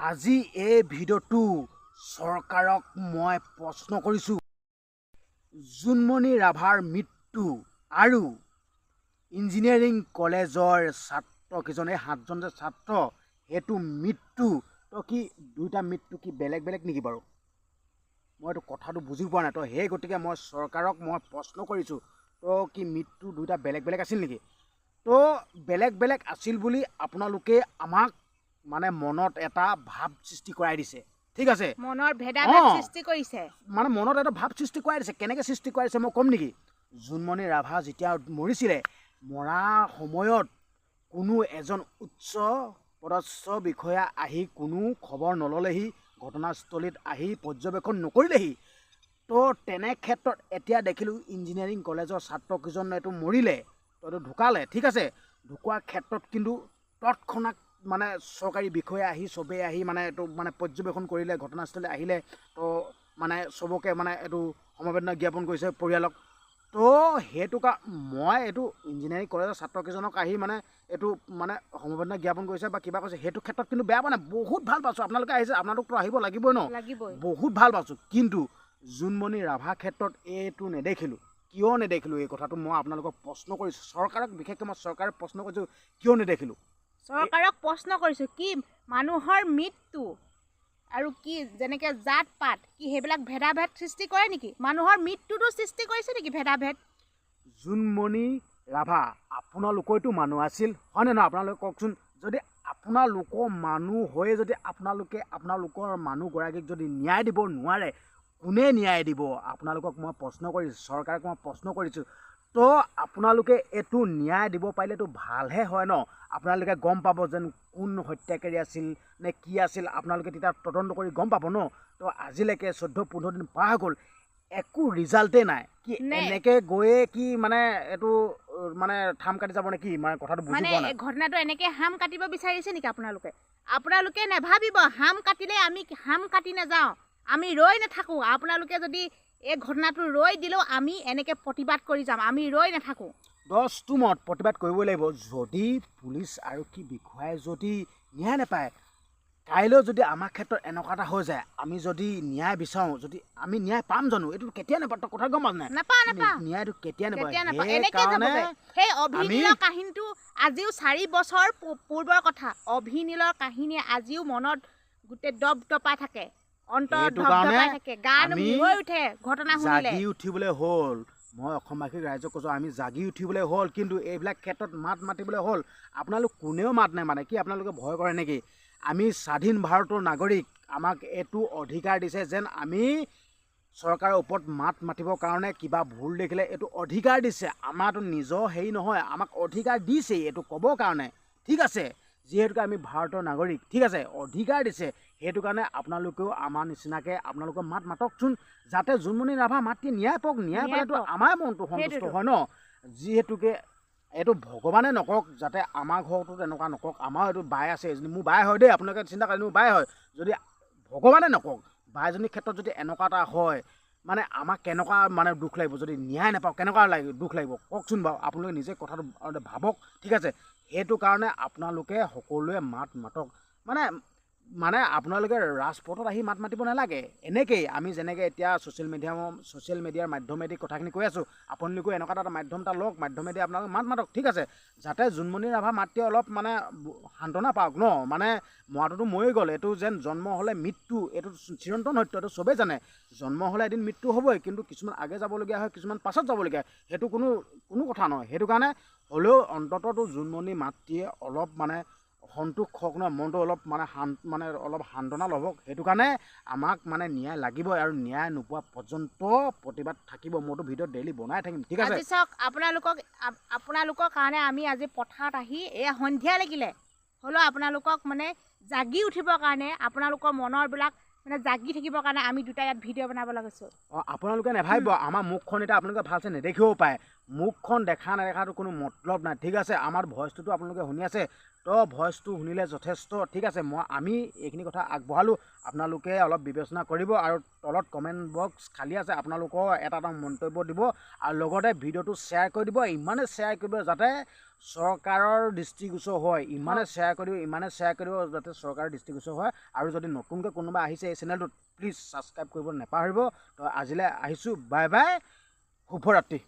আজি এই ভিডিঅ'টো চৰকাৰক মই প্ৰশ্ন কৰিছোঁ, জোনমণি ৰাভাৰ মৃত্যু আৰু ইঞ্জিনিয়াৰিং কলেজৰ ছাত্ৰকেইজন, এই 7জন যে ছাত্ৰ, সেইটো মৃত্যু তো কি দুয়োটা মৃত্যু কি বেলেগ বেলেগ নেকি বাৰু? মই এইটো কথাটো বুজি পোৱা নাই। তো সেই গতিকে মই চৰকাৰক মই প্ৰশ্ন কৰিছোঁ, তো কি মৃত্যু দুয়োটা বেলেগ বেলেগ আছিল নেকি? তো বেলেগ বেলেগ আছিল বুলি আপোনালোকে আমাক মানে মনত এটা ভাৱ সৃষ্টি কৰাই দিছে, ঠিক আছে? মনৰ ভেদাভেদ সৃষ্টি কৰিছে, মানে মনত এটা ভাৱ সৃষ্টি কৰাই দিছে। কেনেকৈ সৃষ্টি কৰাই দিছে মই ক'ম নেকি? জোনমণি ৰাভা যেতিয়া মৰিছিলে, মৰা সময়ত কোনো এজন উচ্চ পদস্থ বিষয়া আহি কোনো খবৰ নল'লেহি, ঘটনাস্থলীত আহি পৰ্যবেক্ষণ নকৰিলেহি। তো তেনে ক্ষেত্ৰত এতিয়া দেখিলোঁ ইঞ্জিনিয়াৰিং কলেজৰ ছাত্ৰকেইজন এইটো মৰিলে, তো এইটো ঢুকালে, ঠিক আছে? ঢুকোৱাৰ ক্ষেত্ৰত কিন্তু তৎক্ষণাত মানে চৰকাৰী বিষয়া আহি চবেই আহি মানে এইটো মানে পৰ্যবেক্ষণ কৰিলে, ঘটনাস্থলী আহিলে, তো মানে চবকে মানে এইটো সমবেদনা জ্ঞাপন কৰিছে পৰিয়ালক। তো সেইটো মই এইটো ইঞ্জিনিয়াৰিং কলেজৰ ছাত্ৰকেইজনক আহি মানে এইটো মানে সমবেদনা জ্ঞাপন কৰিছে বা কিবা কৰিছে, সেইটো ক্ষেত্ৰত কিন্তু বেয়া পোৱা নাই, বহুত ভাল পাইছোঁ। আপোনালোকে আহিছে, আপোনালোকতো আহিব লাগিবই ন, বহুত ভাল পাইছোঁ। কিন্তু জোনমণি ৰাভা ক্ষেত্ৰত এইটো নেদেখিলোঁ। কিয় নেদেখিলোঁ এই কথাটো মই আপোনালোকক প্ৰশ্ন কৰিছোঁ, চৰকাৰক, বিশেষকৈ মই চৰকাৰক প্ৰশ্ন কৰিছোঁ, কিয় নেদেখিলোঁ? চৰকাৰক প্ৰশ্ন কৰিছোঁ কি মানুহৰ মৃত্যু আৰু কি যেনেকৈ জাত পাত কি সেইবিলাক ভেদাভেদ সৃষ্টি কৰে নেকি? মানুহৰ মৃত্যুটো সৃষ্টি কৰিছে নেকি ভেদাভেদ? জোনমণি ৰাভা আপোনালোকৰতো মানুহ আছিল, হয়নে নহয়? আপোনালোকে কওকচোন, যদি আপোনালোকৰ মানুহ হৈয়ে যদি আপোনালোকে আপোনালোকৰ মানুহগৰাকীক যদি ন্যায় দিব নোৱাৰে, কোনে ন্যায় দিব? আপোনালোকক মই প্ৰশ্ন কৰিছোঁ, চৰকাৰক মই প্ৰশ্ন কৰিছোঁ। তো আপোনালোকে এইটো ন্যায় দিব পাৰিলেতো ভালহে হয় ন? আপোনালোকে গম পাব যেন কোন হত্যাকাৰী আছিল নে কি আছিল, আপোনালোকে তেতিয়া তদন্ত কৰি গম পাব ন? তো আজিলৈকে 14-15 দিন পাৰ হৈ গ'ল, একো ৰিজাল্টেই নাই। কি এনেকৈ গৈয়ে কি মানে এইটো মানে থাম কাটি যাব নে কি? মানে কথাটো বুজি পোৱা নাই। ঘটনাটো এনেকৈ হাম কাটিব বিচাৰিছে নেকি আপোনালোকে? আপোনালোকে নাভাবিব হাম কাটিলে আমি হাম কাটি নাযাওঁ, আমি ৰৈ নাথাকোঁ। আপোনালোকে যদি এই ঘটনাটো ৰৈ দিলেও আমি এনেকৈ প্ৰতিবাদ কৰি যাম, আমি ৰৈ নাথাকোঁ। 10টো মত প্ৰতিবাদ কৰিবই লাগিব। যদি পুলিচ আৰক্ষী বিষয়াই যদি ন্যায় নাপায়, কাইলৈ যদি আমাৰ ক্ষেত্ৰত এনেকুৱা এটা হৈ যায়, আমি যদি ন্যায় বিচাৰোঁ, যদি আমি ন্যায় পাম জানো? এইটো কেতিয়া নাপাওঁ? তই কথা গম পাৱ নাই? নাপাওঁ, নাপাওঁ। ন্যায়টো কেতিয়া নাপাওঁ? সেইকাৰণে সেই অভিনীলৰ কাহিনীটো আজিও 4 বছৰ পূৰ্বৰ কথা। অভিনীলৰ কাহিনী আজিও মনত গোটেই দপ দপাই থাকে, জাগি উঠিবলৈ হ'ল। মই অসমবাসী ৰাইজক কৈছোঁ, আমি জাগি উঠিবলৈ হ'ল, কিন্তু এইবিলাক ক্ষেত্ৰত মাত মাতিবলৈ হ'ল। আপোনালোক কোনেও মাত নাই, মানে কি আপোনালোকে ভয় কৰে নেকি? আমি স্বাধীন ভাৰতৰ নাগৰিক, আমাক এইটো অধিকাৰ দিছে যেন আমি চৰকাৰৰ ওপৰত মাত মাতিবৰ কাৰণে কিবা ভুল দেখিলে এইটো অধিকাৰ দিছে। আমাৰতো নিজৰ হেৰি নহয়, আমাক অধিকাৰ দিছেই এইটো ক'বৰ কাৰণে, ঠিক আছে? যিহেতুকে আমি ভাৰতৰ নাগৰিক, ঠিক আছে, অধিকাৰ দিছে। সেইটো কাৰণে আপোনালোকেও আমাৰ নিচিনাকৈ আপোনালোকৰ মাত মাতকচোন, যাতে জোনমণি ৰাভা মাতৃ ন্যায় পাওক। ন্যায় পালেতো আমাৰ মনটো সন্তুষ্ট হয় ন? যিহেতুকে এইটো ভগৱানে নকৰক, যাতে আমাৰ ঘৰতো তেনেকুৱা নকৰক। আমাৰ এইটো বাই আছে, এজনী মোৰ বাই হয় দেই, আপোনালোকে চিন্তা কৰে মোৰ বাই হয়। যদি ভগৱানে নকৰক, বাইজনীৰ ক্ষেত্ৰত যদি এনেকুৱা এটা হয়, মানে আমাক কেনেকুৱা মানে দুখ লাগিব, যদি ন্যায় নাপাওঁ কেনেকুৱা লাগিব, দুখ লাগিব কওকচোন বাৰু? আপোনালোকে নিজে কথাটো ভাবক, ঠিক আছে? সেইটো কাৰণে আপোনালোকে সকলোৱে মাত মাতক। মানে মানে আপোনালোকে ৰাজপথত আহি মাত মাতিব নালাগে। এনেকেই আমি যেনেকৈ এতিয়া ছ'চিয়েল মিডিয়াৰ মাধ্যমেদি কথাখিনি কৈ আছোঁ, আপোনালোকেও এনেকুৱা এটা মাধ্যম এটা লওক, মাধ্যমেদি আপোনালোকে মাত মাতক, ঠিক আছে? যাতে জোনমণি ৰাভা মাতৃয়ে অলপ মানে সান্তনা পাওক ন? মানে মৰাটোতো মৰি গ'ল, এইটো যেন জন্ম হ'লে মৃত্যু, এইটো চিৰন্তন সত্য, এইটো চবেই জানে। জন্ম হ'লে এদিন মৃত্যু হ'বই, কিন্তু কিছুমান আগে যাবলগীয়া হয়, কিছুমান পাছত যাবলগীয়া হয়, সেইটো কোনো কোনো কথা নহয়। সেইটো কাৰণে হ'লেও অন্ততঃ জোনমণি মাতৃয়ে অলপ মানে সন্তোষ হওক ন, মনটো অলপ মানে মানে অলপ সান্তনা লভক। সেইটো কাৰণে আমাক মানে ন্যায় লাগিবই, আৰু ন্যায় নোপোৱা পৰ্যন্ত প্ৰতিবাদ থাকিব। মইতো ভিডিঅ' ডেইলি বনাই থাকিম, ঠিক আছে? আজি চাওক, আপোনালোকৰ কাৰণে আমি আজি পথাৰত আহি এয়া সন্ধিয়া লাগিলে হ'লেও আপোনালোকক মানে জাগি উঠিবৰ কাৰণে, আপোনালোকৰ মনৰবিলাক মানে জাগি থাকিবৰ কাৰণে আমি দুটা ইয়াত ভিডিঅ' বনাব লাগিছোঁ। অঁ, আপোনালোকে নাভাবিব আমাৰ মুখখন এতিয়া আপোনালোকে ভালছে নেদেখিবও পাৰে, মুখখন দেখা নেদেখাটো কোনো মতলব নাই, ঠিক আছে? আমাৰ ভইচটোতো আপোনালোকে শুনি আছে। তো ভইচটো শুনিলে যথেষ্ট। ঠিক আছে, আমি এইখিনি কথা আগবঢ়ালোঁ, আপোনালোকে অলপ বিবেচনা কৰিব আৰু তলত কমেণ্ট বক্স খালী আছে, আপোনালোকৰ এটা এটা মন্তব্য দিব আৰু লগতে ভিডিঅ'টো শ্বেয়াৰ কৰি দিব। ইমানে শ্বেয়াৰ কৰিব যাতে চৰকাৰৰ দৃষ্টিগোচৰ হয়, ইমানে শ্বেয়াৰ কৰি দিব, ইমানে শ্বেয়াৰ কৰিব যাতে চৰকাৰৰ দৃষ্টিগোচৰ হয়। আৰু যদি নতুনকৈ কোনোবা আহিছে এই চেনেলটোত, প্লিজ ছাবস্ক্ৰাইব কৰিব নাপাহৰিব। তো আজিলৈ আহিছোঁ, বাই বাই, শুভৰাত্ৰি।